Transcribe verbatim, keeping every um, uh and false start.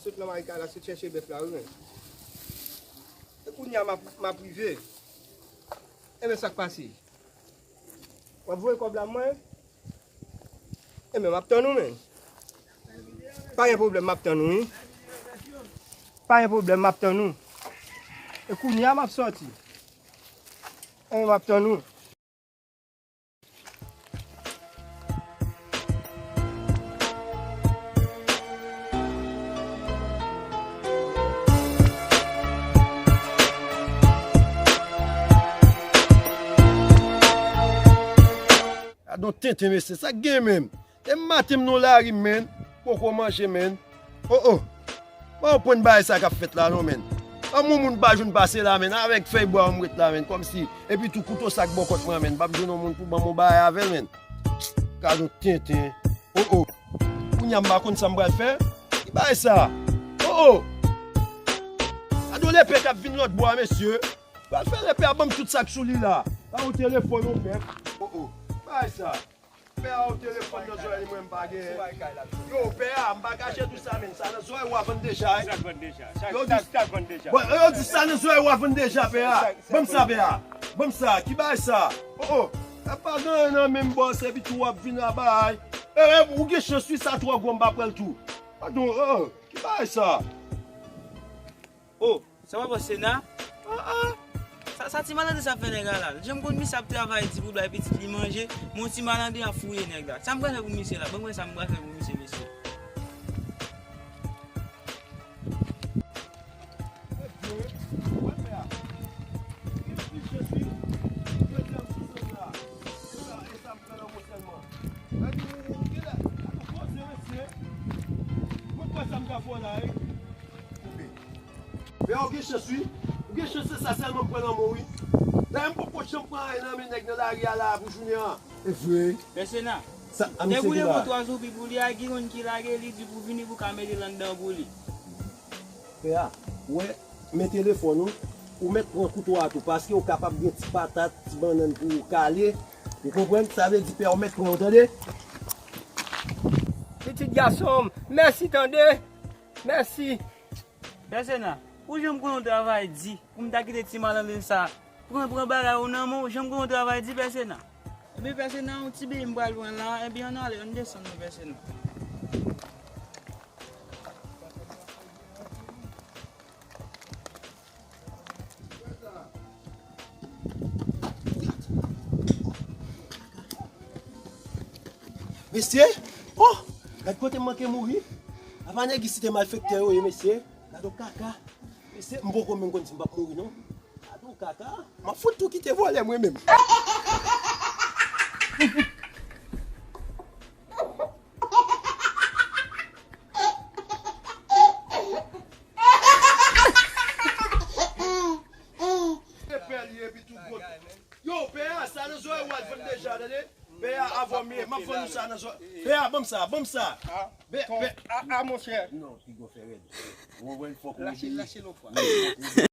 Sot nan Marika la, sot chèche bèf la, wi, men. E kounye a, m ap, m ap rive. E men sa k pase? W ap voye kòb la mwen? E men, m ap tann ou, men. Pa gen pwoblèm, m ap tann ou, wi. Pa gen pwoblèm, m ap tann ou. E kounye a, m ap sòti. E men, m ap tann ou. Gade yon tenten, mesye, sa k gen menm? Depi maten m nan lari, menn, poko manje, menn. O, o. Mwen konprann bagay sa k ap fèt la non, menn. Kòman yon moun pa jwenn pase la, menn, avèk fèy bwa m ret la, menn, kòmsi, epi tou kouto sa k bò kòt mwen, menn, m p ap jwenn yon moun pou ban m yon bagay avè l, menn. Gade yon tenten. O, o. Kounye a m pa konn sa m pral fè. Ki bagay sa? O, o. Gade yon lepè k ap vin lòt bò a, mesye. Pral fè lepè a ban m tout sa k sou li la. Ba yon telefòn, yon bèk. O, o. Ki bagay sa? Pè a, yon telefòn nan zòrèy mwen m pa genyen. Yo, pè a, m pa kache tou sa, menn. Sa nan zòrèy w a vann deja, wi. Sa vann deja. Yo di sa nan zòrèy w a vann deja, pè a. Ban m sa, pè a. Ban m sa. Ki bagay sa? O, o. E pa gen anyen nan menm bòs, epi tou w ap vin a bay. E, e, ou gen chans, wi, sa twò gwo, m pa pran l tou. Padon, o, o. Ki bagay sa? O, sa pa bòs Sena? Ah, ah. Sa, sa ti malandren sa fè nèg la la? Jan m konn misye ap travay di pou l bay pitit li manje, men yon ti malandren ap fouye nèg la. Sa m pral fè pou misye la? Ban m wè sa m pral fè pou misye, mesye. Mwen kwè sa m ka fè w la, wi. Koupe. Pè a, ou gen chans, wi. Ou gen chans, se sa sèlman m pran nan men w, wi. Dayè, m poko janm pran anyen nan men nèg nan lari a la pou jounen an. E vre. Pè Sena, sa, a, misye ki la. Nèg ou te pran twa zoubi pou li a, gen youn ki lage, li di pou vini pou ka mete l anndan pou li. Pè a, ou wè, men telefòn ou, ou mèt pran kouto a tou, paske ou kapab gen ti patat, ti bannann pou ou kale. Ou konprann? Sa vle di, pè a, ou mèt pran yo, tande? Pitit gason m, mèsi, tande? Mèsi. Pè Sena, ou janm konn yon travay di, pou m ta kite ti malandren sa pran, pran bagay ou nan men w, janm konn yon travay di, Pè Sena. Ebyen, Pè Sena, yon ti bèy m pral pran la, ebyen, ann ale, ann desann non, Pè Sena. Mesye, oh, gad kote m manke mouri. Apa nèg isi te malfektè yo ye, mesye. Gad yon kaka. Mesye, m poko menm konn si m p ap mouri, non. Gad yon kaka. M ap fout tou kite vòlè mwen menm. Se pè li epi tou gwo. Yo, pè a, sa nan zòrèy ou al vann deja, tande? Pè a, avan m ye, m ap vann ou sa nan zòrèy. Pè a, ban m sa, ban m sa. Pè, pè. A, a, monchè. Non, Pigo fè rèd. Ou konprann, fòk ou. Lache l, lache l yon fwa.